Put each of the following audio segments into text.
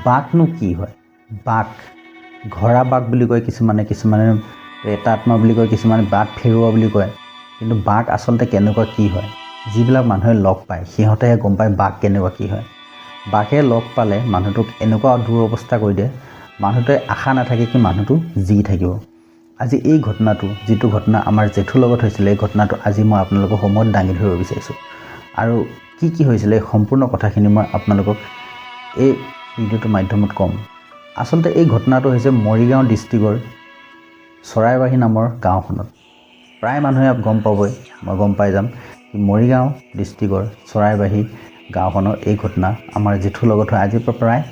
বাঘনো কি হয়? বাঘ ঘৰা বাঘ বুলি কয় কিছুমানে, কিছুমানে প্ৰেতাত্মা বুলি কয়, কিছুমানে বাট ফেৰুৱা বুলি কয়। কিন্তু বাঘ আচলতে কেনেকুৱা কি হয়, যিবিলাক মানুহে লগ পায় সিহঁতেহে গম পায় বাঘ কেনেকুৱা কি হয়। বাঘে লগ পালে মানুহটোক এনেকুৱা দুৰৱস্থা কৰি দিয়ে, মানুহটোৱে আশা নাথাকে কি মানুহটো জী থাকিব। আজি এই ঘটনাটো, যিটো ঘটনা আমাৰ জেঠুৰ লগত হৈছিলে, এই ঘটনাটো আজি মই আপোনালোকৰ সন্মুখত দাঙি ধৰিব বিচাৰিছোঁ। আৰু কি কি হৈছিলে এই সম্পূৰ্ণ কথাখিনি মই আপোনালোকক এই ভিডিঅ'টোৰ মাধ্যমত ক'ম। আচলতে এই ঘটনাটো হৈছে মৰিগাঁও ডিষ্ট্ৰিক্টৰ চৰাইবাহী নামৰ গাঁওখনত। প্ৰায় মানুহে গম পাবই, মই গম পাই যাম কি মৰিগাঁও ডিষ্ট্ৰিক্টৰ চৰাইবাহী গাঁওখনৰ এই ঘটনা আমাৰ জেঠুৰ লগত হয়। আজিৰ পৰা প্ৰায়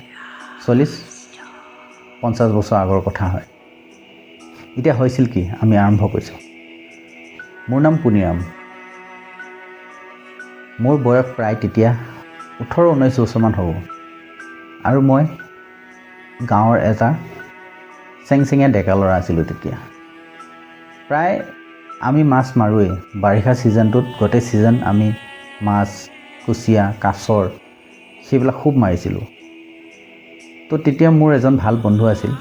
40-50 বছৰ আগৰ কথা হয়। এতিয়া হৈছিল কি, আমি আৰম্ভ কৰিছোঁ। মোৰ নাম পুনিৰাম। মোৰ বয়স প্ৰায় তেতিয়া 18-19 বছৰমান হ'ব। আৰু মই গাঁৱৰ এটা চেংচেঙীয়া ডেকা ল'ৰা আছিলোঁ তেতিয়া। প্ৰায় আমি মাছ মাৰোঁৱেই বাৰিষা ছিজনটোত, গোটেই ছিজন আমি মাছ, কুচিয়া, কাছৰ সেইবিলাক খুব মাৰিছিলোঁ। তো তেতিয়া মোৰ এজন ভাল বন্ধু আছিল,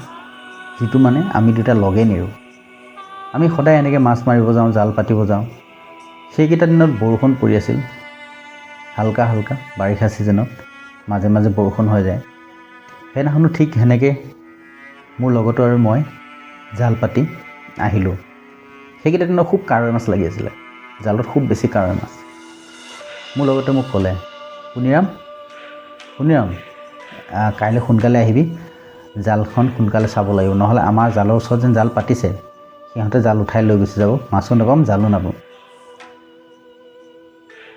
যিটো মানে আমি দুটা লগেই নেৰোঁ। আমি সদায় এনেকৈ মাছ মাৰিব যাওঁ, জাল পাতিব যাওঁ। সেইকেইটা দিনত বৰষুণ পৰি আছিল হালকা হালকা, বাৰিষা ছিজনত মাজে মাজে বৰষুণ হৈ যায়। সেইদিনাখনো ঠিক সেনেকৈ মোৰ লগতো আৰু মই জাল পাতি আহিলোঁ। সেইকেইটা দিনত খুব কাৱৈ মাছ লাগি আছিলে জালত, খুব বেছি কাৱৈ মাছ। মোৰ লগতে মোক ক'লে, পুনিৰাম, পুনিৰাম, কাইলৈ সোনকালে আহিবি, জালখন সোনকালে চাব লাগিব, নহ'লে আমাৰ জালৰ ওচৰত যেন জাল পাতিছে সিহঁতে জাল উঠাই লৈ গুচি যাব, মাছো নাপাম জালো নাপাম।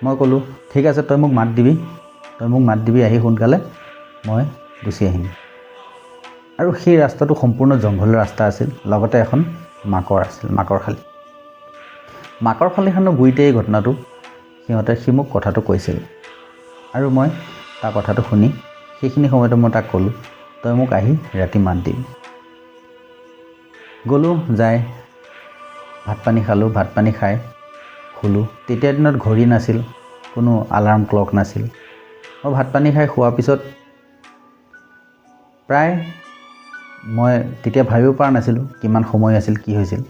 মই ক'লোঁ, ঠিক আছে, তই মোক মাত দিবি, তই মোক মাত দিবি আহি সোনকালে, মই গুচি আহিম। আৰু সেই ৰাস্তাটো সম্পূৰ্ণ জংঘলৰ ৰাস্তা আছিল, লগতে এখন মাকৰ আছিল, মাকৰ খালি। মাকৰ খালিখনৰ গুৰিতে এই ঘটনাটো সি মোক কথাটো কৈছিল। আৰু মই তাৰ কথাটো শুনি সেইখিনি সময়তে মই তাক ক'লোঁ, তই মোক আহি ৰাতি মাত দিবি। গ'লোঁ, যাই ভাত পানী খালোঁ, ভাত পানী খাই শুলোঁ। তেতিয়া দিনত ঘড়ী নাছিল, কোনো আলাৰ্ম ক্লক নাছিল। মই ভাত পানী খাই শোৱাৰ পিছত প্ৰায় মই তেতিয়া ভাবিব পৰা নাছিলোঁ কিমান সময় আছিল, কি হৈছিল।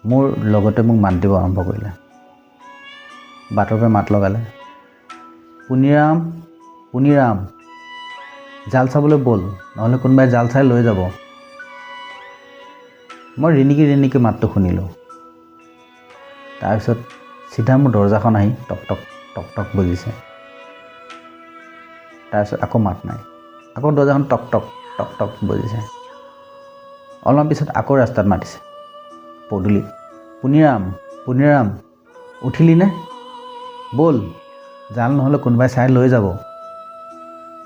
মোৰ লগতে মোক মাত দিব আৰম্ভ কৰিলে, বাটৰ পৰা মাত লগালে, পুনিৰাম, পুনিৰাম, জাল চাবলৈ ব'ল, নহ'লে কোনোবাই জাল চাই লৈ যাব। মই ৰিণিকি ৰিণিকি মাতটো শুনিলোঁ। তাৰপিছত চিধা মোৰ দৰ্জাখন আহি টক টক টক টক বজিছে। তাৰপিছত আকৌ মাত নাই, আকৌ দৰ্জাখন টক টক টক টক বজিছে। অলপ পিছত আকৌ ৰাস্তাত মাতিছে পদূলিত, পুনিৰাম, পুনিৰাম, উঠিলি নে? ব'ল, জাল নহ'লে কোনোবাই চাই লৈ যাব।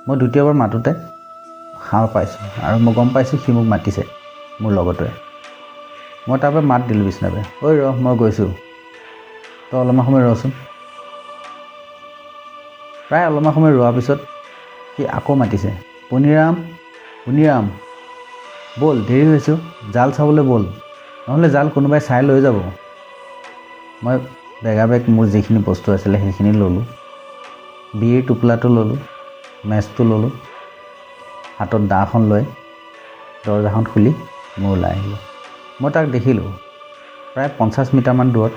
মই দ্বিতীয়বাৰ মাতোঁতে সাৰ পাইছোঁ আৰু মই গম পাইছোঁ সি মোক মাতিছে, মোৰ লগৰটোৱে। মই তাৰ পৰা মাত দিলোঁ বিচনাৰ পৰা, ঐ ৰহ, মই গৈছোঁ, তই অলপমান সময় ৰচোন। প্ৰায় অলপমান সময় ৰোৱাৰ পিছত সি আকৌ মাতিছে, পুনিৰাম, পুনিৰাম, ব'ল, দেৰি হৈছোঁ, জাল চাবলৈ ব'ল, নহ'লে জাল কোনোবাই চাই লৈ যাব। মই বেগা বেগ মোৰ যিখিনি বস্তু আছিলে সেইখিনি ল'লোঁ, বিড়িৰ টোপোলাটো ল'লোঁ, মেচটো ল'লোঁ, হাতত দাখন লৈ দৰ্জাখন খুলি মই ওলাই আহিলোঁ। মই তাক দেখিলোঁ প্ৰায় 50 মিটাৰমান দূৰত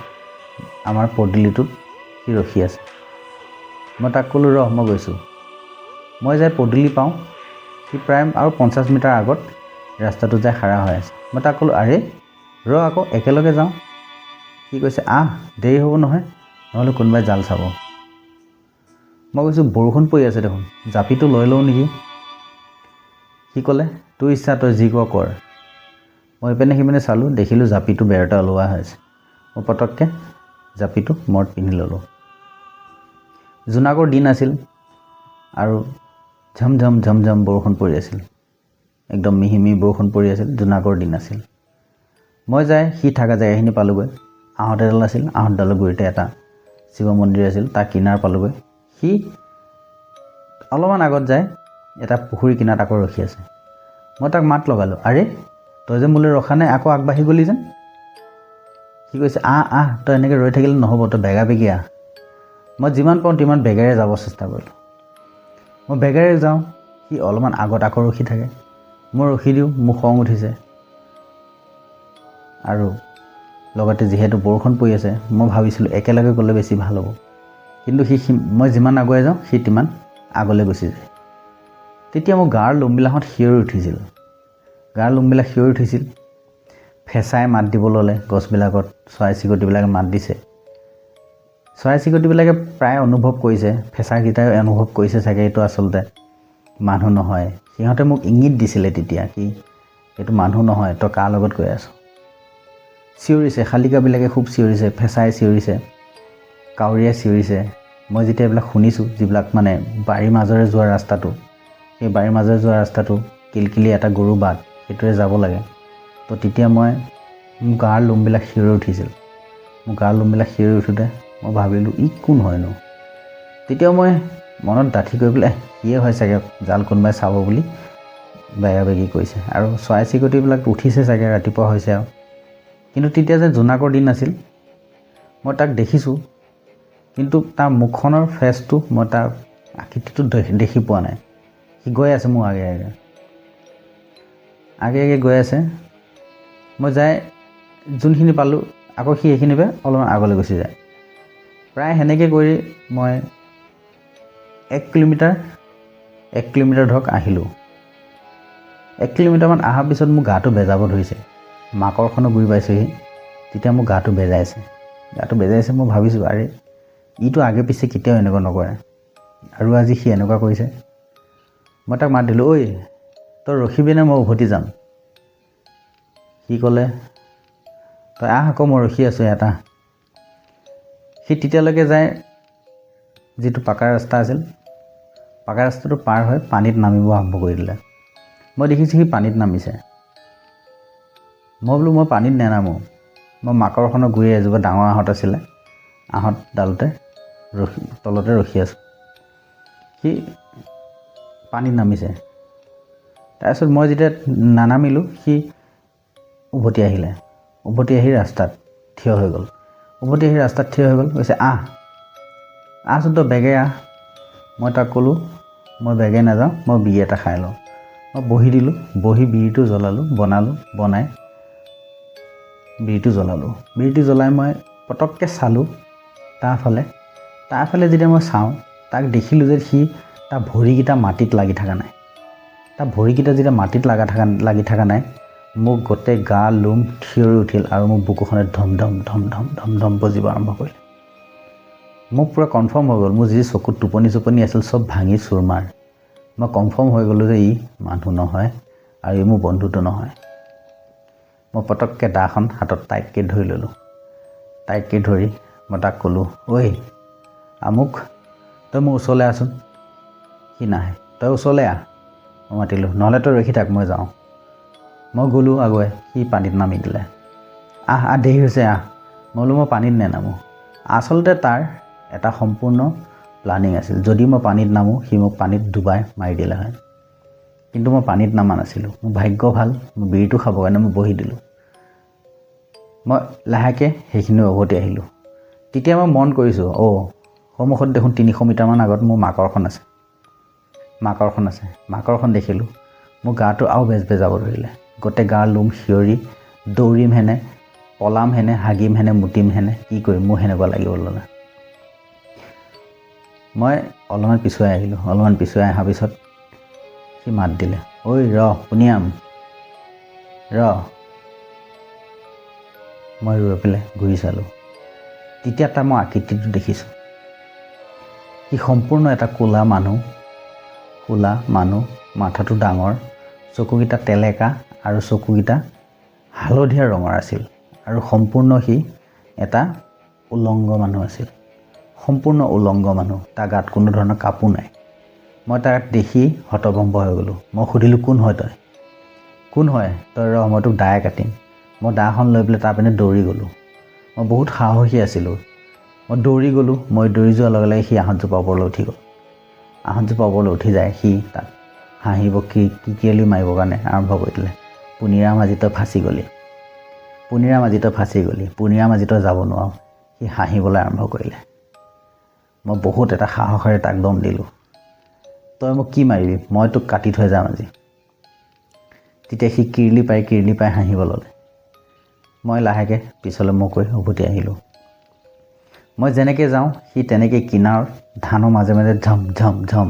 আমাৰ পদূলিটোত সি ৰখি আছে। মই তাক ক'লোঁ, ৰহ, মই গৈছোঁ। মই যাই পদূলি পাওঁ, সি প্ৰায় আৰু 50 মিটাৰ আগত ৰাস্তাটোত যাই খাৰা হৈ আছে। মই তাক ক'লোঁ, আৰে ৰ আকৌ, একেলগে যাওঁ। সি কৈছে, আহ, দেৰি হ'ব নহয়, নহ'লে কোনোবাই জাল চাব। মই কৈছোঁ, বৰষুণ পৰি আছে দেখোন, জাপিটো লৈ লওঁ নেকি? সি ক'লে, তোৰ ইচ্ছা, তই যি কৰ কৰ। মই ইপিনে সিপিনে চালোঁ, দেখিলোঁ জাপিটো বেৰতে ওলোৱা হৈ আছে। মই পটককৈ জাপিটো মূৰত পিন্ধি ল'লোঁ। জোনাকৰ দিন আছিল আৰু ঝম ঝম ঝম ঝম বৰষুণ পৰি আছিল, একদম মিহি মিহি বৰষুণ পৰি আছিল, জোনাকৰ দিন আছিল। মই যাই সি থকা জেগাখিনি পালোঁগৈ। আহঁত এডাল আছিল, আহঁতডালৰ গুৰিতে এটা শিৱ মন্দিৰ আছিল, তাৰ কিনাৰ পালোঁগৈ। সি অলপমান আগত যায় এটা পুখুৰী কিনাৰত আকৌ ৰখি আছে। মই তাক মাত লগালোঁ, আৰে তই যে মোলৈ ৰখা নাই, আকৌ আগবাঢ়ি গ'লি যেন। সি কৈছে, আহ আহ, তই এনেকৈ ৰৈ থাকিলে নহ'ব, তই বেগা বেগি আহ। মই যিমান পাৰোঁ তিমান বেগেৰে যাব চেষ্টা কৰিলোঁ। মই বেগেৰে যাওঁ, সি অলপমান আগত আকৌ ৰখি থাকে, মই ৰখি দিওঁ, মোৰ খং উঠিছে। আৰু লগতে যিহেতু বৰষুণ পৰি আছে, মই ভাবিছিলোঁ একেলগে গ'লে বেছি ভাল হ'ব, কিন্তু সি মই যিমান আগুৱাই যাওঁ সি তিমান আগলৈ গুচি যায়। তেতিয়া মোৰ গাৰ লোমবিলাকত শিয়ৰি উঠিছিল, গাৰ লোমবিলাক শিয়ৰি উঠিছিল। ফেঁচাই মাত দিব ল'লে গছবিলাকত, চৰাই চিৰিকটিবিলাকে মাত দিছে। চৰাই চিৰিকটিবিলাকে প্ৰায় অনুভৱ কৰিছে, ফেঁচাকেইটাই অনুভৱ কৰিছে চাগে এইটো আচলতে মানুহ নহয়। সিহঁতে মোক ইংগিত দিছিলে তেতিয়া কি এইটো মানুহ নহয়, তই কাৰ লগত গৈ আছ। চিঞৰিছে, শালিকাবিলাকে খুব চিঞৰিছে, ফেঁচাই চিঞৰিছে, কাউৰীয়ে চিঞৰিছে। মই যেতিয়া এইবিলাক শুনিছোঁ, যিবিলাক মানে বাৰীৰ মাজেৰে যোৱা ৰাস্তাটো, সেই বাৰীৰ মাজেৰে যোৱা ৰাস্তাটো কিলকিলি এটা গৰু বাট, সেইটোৰে যাব লাগে। তো তেতিয়া মোৰ গাৰ লোমবিলাক শিয়ৰি উঠিছিল। মোৰ গাৰ লোমবিলাক শিয়ৰি উঠোঁতে মই ভাবিলোঁ ই কোন হয়নো। তেতিয়াও মই মনত ডাঠি কৰি পেলাই সিয়ে হয় চাগে, জাল কোনোবাই চাব বুলি বেগা বেগি কৰিছে। আৰু চৰাই চিৰিকটিবিলাক উঠিছে চাগে, ৰাতিপুৱা হৈছে আৰু। কিন্তু তেতিয়া যে জোনাকৰ দিন আছিল, মই তাক দেখিছোঁ, কিন্তু তাৰ মুখখনৰ ফেচটো মই তাৰ আকৃতিটো দেখি পোৱা নাই। সি গৈ আছে মোৰ আগে আগে, আগে আগে গৈ আছে। মই যাই যোনখিনি পালোঁ, আকৌ সি সেইখিনিৰ পৰা অলপমান আগলৈ গুচি যায়। প্ৰায় সেনেকৈ কৰি মই 1 কিলোমিটাৰ ধৰক আহিলোঁ। 1 কিলোমিটাৰমান অহাৰ পিছত মোৰ গাটো বেজাব ধৰিছে। মাকৰখনো গুৰি পাইছোঁহি, তেতিয়া মোৰ গাটো বেজাইছে, গাটো বেজাইছে। মই ভাবিছোঁ, আৰে ইটো আগে পিছে কেতিয়াও এনেকুৱা নকৰে, আৰু আজি সি এনেকুৱা কৰিছে। মই তাক মাত দিলোঁ, ঐ তই ৰখিবিনে মই উভতি যাম? সি ক'লে, তই আহ আকৌ, মই ৰখি আছোঁ ইয়াত, আহ। সি তেতিয়ালৈকে যায় যিটো পাকা ৰাস্তা আছিল, পাকা ৰাস্তাটো পাৰ হৈ পানীত নামিব আৰম্ভ কৰি দিলে। মই দেখিছোঁ সি পানীত নামিছে। মই বোলো মই পানীত নেনামো। মই মাকৰখনৰ গুৰি এজোপা ডাঙৰ আহঁত আছিলে, আহঁত ডালতে ৰখি, তলতে ৰখি আছোঁ। সি পানীত নামিছে। তাৰপিছত মই যেতিয়া নানামিলোঁ, সি উভতি আহিলে। উভতি আহি ৰাস্তাত থিয় হৈ গ'ল। উভতি আহি ৰাস্তাত থিয় হৈ গ'ল, কৈছে, আহ আহচোন, তই বেগে আহ। মই তাক ক'লোঁ, মই বেগে নাযাওঁ, মই বিড়ি এটা খাই লওঁ। মই বহি দিলোঁ, বহি বিড়িটো জ্বলালোঁ, বনালোঁ, বনাই বিড়িটো জ্বলালোঁ। বিড়িটো জ্বলাই মই পটককৈ চালোঁ তাৰফালে। তাৰফালে যেতিয়া মই চাওঁ, তাক দেখিলোঁ যে সি তাৰ ভৰিকেইটা মাটিত লাগি থকা নাই। তাৰ ভৰিকেইটা যেতিয়া মাটিত লাগি থকা নাই, মোক গোটেই গা লোম থিয়ৰি উঠিল আৰু মোৰ বুকুখনে ধম ধম ধম ধম ধম ধম বজিব আৰম্ভ কৰিলে। মোক পূৰা কনফাৰ্ম হৈ গ'ল, মোৰ যি চকুত টোপনি চোপনি আছিল চব ভাঙি চুৰমাৰ। মই কনফাৰ্ম হৈ গ'লোঁ যে ই মানুহ নহয় আৰু ই মোৰ বন্ধুটো নহয়। মই পটককৈ দাখন হাতত টাইটকৈ ধৰি ল'লোঁ। টাইটকৈ ধৰি মই তাক ক'লোঁ, ঐ আমুক, তই মোৰ ওচৰলৈ আহচোন। সি নাহে। তই ওচৰলৈ আহ, মই মাতিলোঁ, নহ'লে তই ৰখি থাক, মই যাওঁ। মই গ'লোঁ আগুৱাই, সি পানীত নামি দিলে। আহ আহ, দেৰি হৈছে, আহ। মই বোলো মই পানীত নেনামো। আচলতে তাৰ এটা সম্পূৰ্ণ প্লানিং আছিল, যদি মই পানীত নামো সি মোক পানীত ডুবাই মাৰি দিলে হয়। কিন্তু মই পানীত নামা নাছিলোঁ। মোৰ ভাগ্য ভাল, মোৰ বিড়িটো খাবৰ কাৰণে মই বহি দিলোঁ। মই লাহেকৈ সেইখিনি উভতি আহিলোঁ। তেতিয়া মই মন কৰিছোঁ, অ' সন্মুখত দেখোন 300 মিটাৰমান আগত মোৰ মাকৰখন আছে, মাকৰখন আছে। মাকৰখন দেখিলোঁ, মোৰ গাটো আৰু বেজ বেজাব ধৰিলে। গোটেই গাৰ লোম শিয়ৰি দৌৰিম হেনে, পলাম হেনে, হাগিম হেনে, মুতিম হেনে, কি কৰিম, মোৰ সেনেকুৱা লাগিব ল'লে। মই অলপমান পিছুৱাই আহিলোঁ। অলপমান পিছুৱাই অহাৰ পিছত সি মাত দিলে, ঐ ৰ পুনিয়াম ৰ। মই ৰৈ পেলাই ঘূৰি চালোঁ। তেতিয়া তাৰ মই আকৃতিটো দেখিছোঁ। সি সম্পূৰ্ণ এটা ক'লা মানুহ, ক'লা মানুহ, মাথাটো ডাঙৰ, চকুকেইটা টেলেকা আৰু চকুকেইটা হালধীয়া ৰঙৰ আছিল আৰু সম্পূৰ্ণ সি এটা উলংগ মানুহ আছিল, সম্পূৰ্ণ উলংগ মানুহ। তাৰ গাত কোনো ধৰণৰ কাপোৰ নাই। মই তাক দেখি হতভম্ব হৈ গ'লোঁ। মই সুধিলোঁ, কোন হয় তই? কোন হয় তই? ৰ, মই তোক দায়ে কাটিম। মই দাখন লৈ পেলাই তাৰ পিনে দৌৰি গ'লোঁ। মই বহুত সাহসী আছিলোঁ। মই দৌৰি গ'লোঁ। মই দৌৰি যোৱাৰ লগে লগে সি আহঁতজোপা ওপৰলৈ উঠি গ'ল। আহঁতজোপা ওপৰলৈ উঠি যায় সি তাত হাঁহিব, কি কিকিয়ালি মাৰিবৰ কাৰণে আৰম্ভ কৰি দিলে, পুনিৰাম, আজি তই ফাঁচি গ'লি, পুনিৰাম, আজি তই ফাঁচি গ'লি, পুনিৰাম, আজি তই যাব নোৱাৰ। সি হাঁহিবলৈ আৰম্ভ কৰিলে। মই বহুত এটা সাহসেৰে তাক দম দিলোঁ। তই মোক কি মাৰিবি, মই তোক কাটি থৈ যাম আজি। তেতিয়া সি কিৰলি পাই কিৰলি পাই হাঁহিব ল'লে। মই লাহেকৈ পিছলৈ মুখ কৰি উভতি আহিলোঁ। মই যেনেকৈ যাওঁ সি তেনেকৈ কিনাৰত ধানৰ মাজে মাজে ঝম ঝম ঝম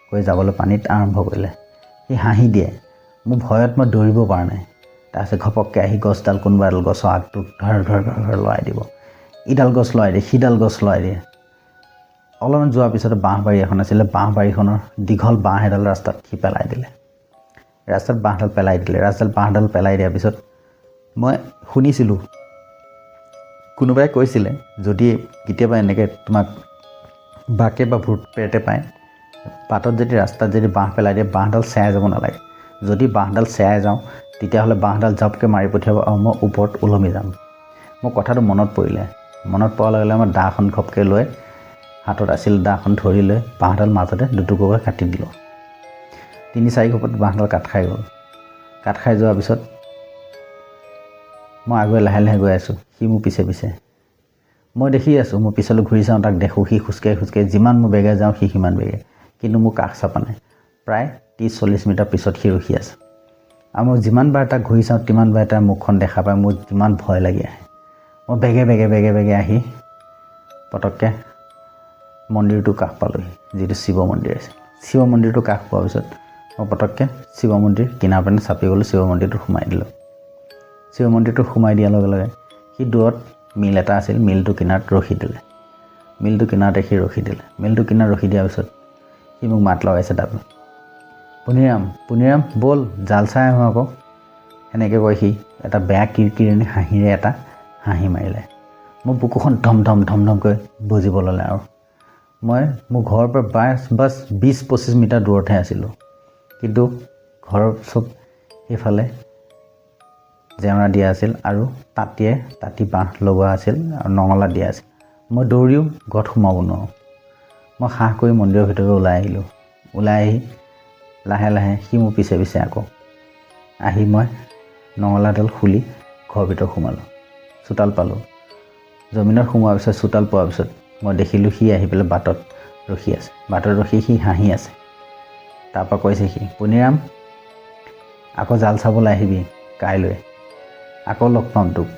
কৰি যাবলৈ পানীত আৰম্ভ কৰিলে। সি হাঁহি দিয়ে। মোৰ ভয়ত মই দৌৰিব পৰা নাই। তাৰপিছত ঘপককৈ আহি গছডাল কোনোবা এডাল গছৰ আগটো ধৰ ধৰ ধৰ ধৰ লৰাই দিব, ইডাল গছ লৰাই দিয়ে, সিডাল গছ লৰাই দিয়ে। অলপমান যোৱাৰ পিছতে বাঁহবাৰী এখন আছিলে, বাঁহবাৰীখনৰ দীঘল বাঁহ এডাল ৰাস্তাত সি পেলাই দিলে। ৰাস্তাত বাঁহডাল পেলাই দিলে। ৰাস্তাত বাঁহডাল পেলাই দিয়াৰ পিছত মই শুনিছিলোঁ, কোনোবাই কৈছিলে যদি কেতিয়াবা এনেকৈ তোমাক বাকে বা ভূত প্ৰেতে পায়, বাটত যদি ৰাস্তাত যদি বাঁহ পেলাই দিয়ে, বাঁহডাল চেয়াই যাব নালাগে। যদি বাঁহডাল চেয়াই যাওঁ তেতিয়াহ'লে বাঁহডাল জাপকৈ মাৰি পঠিয়াব আৰু মই ওপৰত ওলমি যাম। মোৰ কথাটো মনত পৰিলে। মনত পৰাৰ লগে লগে মই দাখন ঘপকৈ লৈ, হাতত আছিল দাখন ধৰি লৈ বাঁহডাল মাজতে দুটুকুৰাকৈ কাটি দিলোঁ। 3-4 ঘপত বাঁহডাল কাট খাই গ'ল। কাট খাই যোৱাৰ পিছত মই আগুৱাই লাহে লাহে গৈ আছোঁ, সি মোৰ পিছে পিছে। মই দেখি আছোঁ, মই পিছলৈ ঘূৰি চাওঁ, তাক দেখোঁ সি খোজকাঢ়ি খোজকাঢ়ি যিমান মই বেগে যাওঁ সি সিমান বেগে, কিন্তু মোৰ কাষ চাপা নাই। প্ৰায় 30-40 মিটাৰ পিছত সি ৰখি আছে। আৰু মই যিমানবাৰ তাক ঘূৰি চাওঁ তিমানবাৰ তাৰ মুখখন দেখা পাই মোৰ যিমান ভয় লাগি আহে। মই বেগে বেগে বেগে বেগে আহি পটককৈ মন্দিৰটোৰ কাষ পালোঁহি, যিটো শিৱ মন্দিৰ আছিল। শিৱ মন্দিৰটোৰ কাষ পোৱাৰ পিছত মই পটককৈ শিৱ মন্দিৰ কিনাৰ পিনে চাপি গ'লোঁ, শিৱ মন্দিৰটোত সোমাই দিলোঁ। শিৱ মন্দিৰটোত সোমাই দিয়াৰ লগে লগে সি দূৰত মিল এটা আছিল, মিলটোৰ কিনাৰত ৰখি দিলে। মিলটোৰ কিনাৰতে সি ৰখি দিলে। মিলটোৰ কিনাৰত ৰখি দিয়াৰ পিছত সি মোক মাত লগাইছে, তাৰপৰা পুনিৰাম, পুনিৰাম ব'ল জাল চাই আহোঁ আকৌ, সেনেকৈ কৈ সি এটা বেয়া কিৰকিৰণি হাঁহিৰে এটা হাঁহি মাৰিলে। মোৰ বুকুখন ধম ধম ধম ধমকৈ বজিব ল'লে। আৰু মই মোৰ ঘৰৰ পৰা বাছ 20-25 মিটাৰ দূৰতহে আছিলোঁ, কিন্তু ঘৰৰ চব সেইফালে জেওৰা দিয়া আছিল আৰু তাঁতিয়ে তাঁতি বাঁহ লগোৱা আছিল আৰু নঙলা দিয়া আছিল। মই দৌৰিও ঘৰত সোমাব নোৱাৰোঁ। মই সাহ কৰি মন্দিৰৰ ভিতৰলৈ ওলাই আহিলোঁ। ওলাই আহি লাহে লাহে সি মোৰ পিছে পিছে আকৌ আহি মই নঙলাডাল খুলি ঘৰৰ ভিতৰত সোমালোঁ। চোতাল পালোঁ। জমিনত সোমোৱাৰ পিছত, চোতাল পোৱাৰ পিছত মই দেখিলোঁ সি আহি পেলাই বাটত ৰখি আছে। বাটত ৰখি সি হাঁহি আছে। তাৰপৰা কৈছে সি, পুনিৰাম আকৌ জাল চাবলৈ আহিবি কাইলৈ, আকৌ লগ পাম তোক।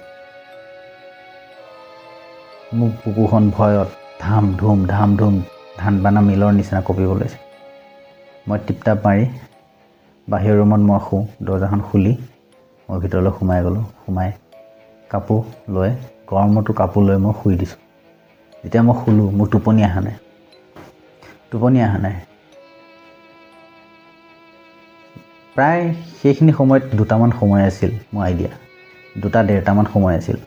মোৰ বুকুখন ভয়ত ধাম ধুম ধাম ধুম ধান বানা মিলৰ নিচিনা কঁপিব লৈছে। মই টিপ টাপ মাৰি বাহিৰৰ ৰুমত মই শুওঁ, দৰ্জাখন খুলি মই ভিতৰলৈ সোমাই গ'লোঁ। সোমাই কাপোৰ লৈ, গৰমতো কাপোৰ লৈ মই শুই দিছোঁ। যেতিয়া মই শুলোঁ মোৰ টোপনি অহা নাই, টোপনি অহা নাই। প্ৰায় সেইখিনি সময়ত দুটামান সময় আছিল মোৰ আইডিয়া, 2-1.5টামান সময় আছিল।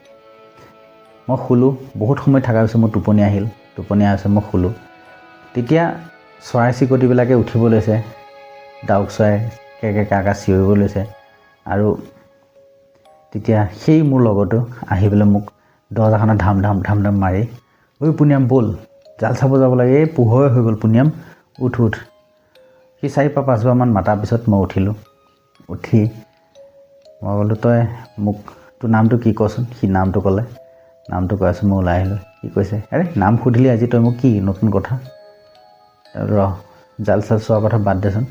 মই শুলোঁ, বহুত সময় থকাৰ পিছত মোৰ টোপনি আহিল। টোপনি অহাৰ পিছত মই শুলোঁ। তেতিয়া চৰাই চিৰিকটিবিলাকে উঠিব লৈছে, ডাউক চৰাই কেকে কাকা চিঞৰিব লৈছে। আৰু তেতিয়া সেই মোৰ লগতো আহি পেলাই মোক দৰ্জাখনত ধাম ধাম ধাম ধাম মাৰি, ঐ পুনিয়াম ব'ল জাল চাব যাব লাগে, এই পোহৰ হৈ গ'ল পুনিয়াম, উঠ উঠ। সি 4-5বাৰমান মাতাৰ পিছত মই উঠিলোঁ। উঠি মই ক'লোঁ, তই মোক তোৰ নামটো কি কচোন। সি নামটো ক'লে। নামটো কোৱাৰ পিছত মই ওলাই আহিলোঁ। সি কৈছে, আৰে নাম সুধিলি আজি তই মোক, কি নতুন কথা, ৰহ জাল চাল চোৱাৰ কথা বাদ দেচোন।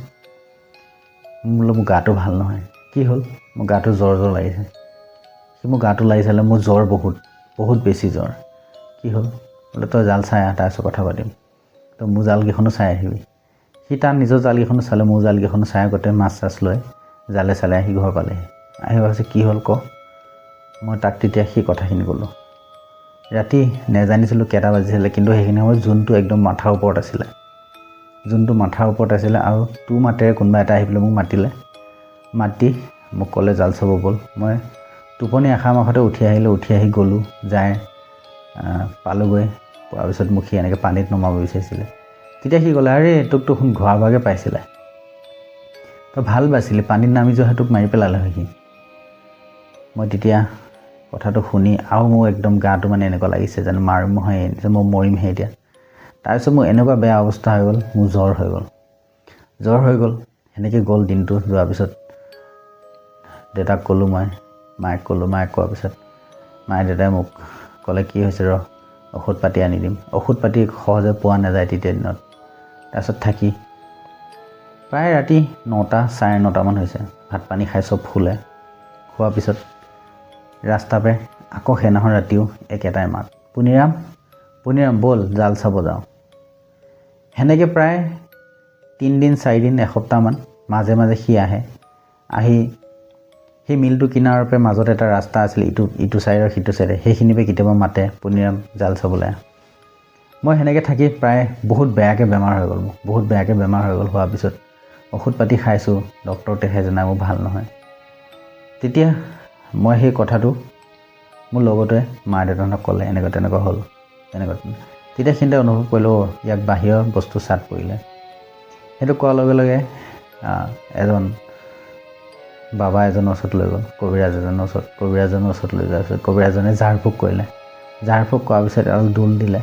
বোলো মোৰ গাটো ভাল নহয়। কি হ'ল? মোৰ গাটো জ্বৰ জ্বৰ লাগিছে। সি মোৰ গাটো লাগি চালে, মোৰ জ্বৰ বহুত বহুত বেছি জ্বৰ। কি হ'ল? বোলে তই জাল চাই আহ, তাৰপিছত কথা পাতিম। তই মোৰ জালকেইখনো চাই আহিবি। সি তাৰ নিজৰ জালকেইখনো চালে, মোৰ জালকেইখনো চাই গোটেই মাছ চাছ লৈ জালে চালে আহি ঘৰ পালেহি। আহি ভাবিছে কি হ'ল ক। মই তাক তেতিয়া সেই কথাখিনি ক'লোঁ। ৰাতি নেজানিছিলোঁ কেইটা বাজিছিলে, কিন্তু সেইখিনি সময়ত জোনটো একদম মাথাৰ ওপৰত আছিলে। জোনটো মাথাৰ ওপৰত আছিলে আৰু তোৰ মাতেৰে কোনোবা এটা আহি পেলাই মোক মাতিলে। মাতি মোক ক'লে জাল চাব ব'ল। মই টোপনি আশা মাখতে উঠি আহিলোঁ। উঠি আহি গ'লোঁ, যাই পালোঁগৈ। পোৱাৰ পিছত মোক সি এনেকৈ পানীত নমাব বিচাৰিছিলে। তেতিয়া সি ক'লে, আৰে তোক দেখোন ঘোঁৰা ভাগে পাইছিলে, তই ভাল বাছিলি, পানীত নামি যোৱা তোক মাৰি পেলালে হয় সি। মই তেতিয়া কথাটো শুনি আৰু মোৰ একদম গাটো মানে এনেকুৱা লাগিছে যেন মাৰিমহে, মই মৰিমহে এতিয়া। তাৰপিছত মোৰ এনেকুৱা বেয়া অৱস্থা হৈ গ'ল, মোৰ জ্বৰ হৈ গ'ল। জ্বৰ হৈ গ'ল, সেনেকৈ গ'ল দিনটো। যোৱাৰ পিছত দেউতাক ক'লোঁ, মই মায়েক ক'লোঁ। মায়েক কোৱাৰ পিছত মায়ে দেউতাই মোক ক'লে, কি হৈছে ৰ, ঔষধ পাতি আনি দিম। ঔষধ পাতি সহজে পোৱা নাযায় তেতিয়া দিনত। তাৰপিছত থাকি প্ৰায় ৰাতি 9টা 9:30 মান হৈছে। ভাত পানী খাই চব শুলে। খোৱাৰ পিছত ৰাস্তাতে আকৌ সেইদিনাখন ৰাতিও একেটাই মাত, পুনিৰাম, পুনিৰাম, ব'ল জাল চাব যাওঁ। সেনেকৈ প্ৰায় 3 দিন 4 দিন এসপ্তাহমান মাজে মাজে সি আহে। আহি সেই মিলটো কিনাৰৰ পৰা মাজত এটা ৰাস্তা আছিল, ইটো ইটো ছাইডৰ সিটো ছাইডে, সেইখিনিৰ পৰা কেতিয়াবা মাতে, পুনিৰাম, জাল চাবলৈ আহ। মই সেনেকৈ থাকি প্ৰায় বহুত বেয়াকৈ বেমাৰ হৈ গ'ল মোৰ। বহুত বেয়াকৈ বেমাৰ হৈ গ'ল। হোৱাৰ পিছত ঔষধ পাতি খাইছোঁ, ডক্টৰক দেখাইছোঁ, নাই, মোৰ ভাল নহয়। তেতিয়া মই সেই কথাটো মোৰ লগতে মা দেউতাহঁতক ক'লে, এনেকুৱা তেনেকুৱা হ'ল, এনেকুৱা। তেতিয়া সিহঁতে অনুভৱ কৰিলে, অ', ইয়াক বাহিৰৰ বস্তু চাট পৰিলে। সেইটো কোৱাৰ লগে লগে এজন বাবা এজনৰ ওচৰত লৈ গ'ল, কবিৰাজ এজনৰ ওচৰত। কবিৰাজনৰ ওচৰত লৈ যোৱাৰ পিছত কবিৰাজনে ঝাৰ ফুক কৰিলে। ঝাৰ ফুক কৰাৰ পিছত এডাল দোল দিলে।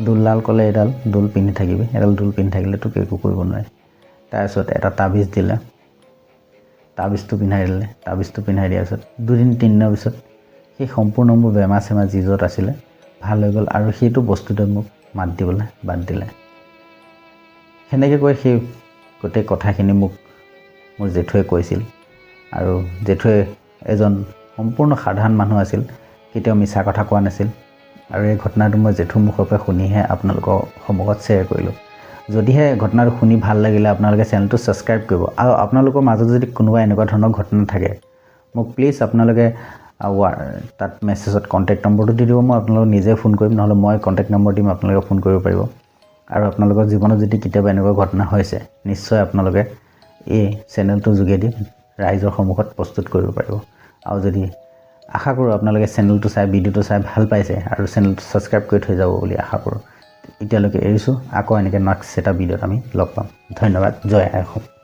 দোলডাল ক'লে, এইডাল দোল পিন্ধি থাকিবি, এডাল দোল পিন্ধি থাকিলে তোক একো কৰিব নোৱাৰে। তাৰপিছত এটা তাবিজ দিলে, তাবিজটো পিন্ধাই দিলে। তাবিজটো পিন্ধাই দিয়াৰ পিছত 2 দিন 3 দিনৰ পিছত সেই সম্পূৰ্ণ মোৰ বেমাৰ চেমাৰ যি য'ত আছিলে ভাল হৈ গ'ল আৰু সেইটো বস্তুটোৱে মোক মাত দিবলৈ বাদ দিলে। সেনেকৈ কৈ সেই গোটেই কথাখিনি মোক মোৰ জেঠুৱে কৈছিল। আৰু জেঠুৱে এজন সম্পূৰ্ণ সাধাৰণ মানুহ আছিল, কেতিয়াও মিছা কথা কোৱা নাছিল। আৰু এই ঘটনাটো মই জেঠুৰ মুখৰ পৰা শুনিহে আপোনালোকৰ সন্মুখত শ্বেয়াৰ কৰিলোঁ। যদিহে ঘটনাটো শুনি ভাল লাগিলে, আপোনালোকে চেনেলটো ছাবস্ক্ৰাইব কৰিব। আৰু আপোনালোকৰ মাজত যদি কোনোবা এনেকুৱা ধৰণৰ ঘটনা থাকে, মোক প্লিজ আপোনালোকে তাত মেছেজত কণ্টেক্ট নম্বৰটো দি দিব, মই আপোনালোকক নিজে ফোন কৰিম। নহ'লে মই কণ্টেক্ট নম্বৰ দিম, আপোনালোকে ফোন কৰিব পাৰিব। আৰু আপোনালোকৰ জীৱনত যদি কেতিয়াবা এনেকুৱা ঘটনা হৈছে, নিশ্চয় আপোনালোকে এই চেনেলটোৰ যোগেদি ৰাইজৰ সন্মুখত প্ৰস্তুত কৰিব পাৰিব। আৰু যদি আশা কৰোঁ আপোনালোকে চেনেলটো চাই, ভিডিঅ'টো চাই ভাল পাইছে আৰু চেনেলটো ছাবস্ক্ৰাইব কৰি থৈ যাব বুলি আশা কৰোঁ। এতিয়ালৈকে এৰিছোঁ। আকৌ এনেকৈ নেক্সট এটা ভিডিঅ'ত আমি লগ পাম। ধন্যবাদ। জয় আই অসম।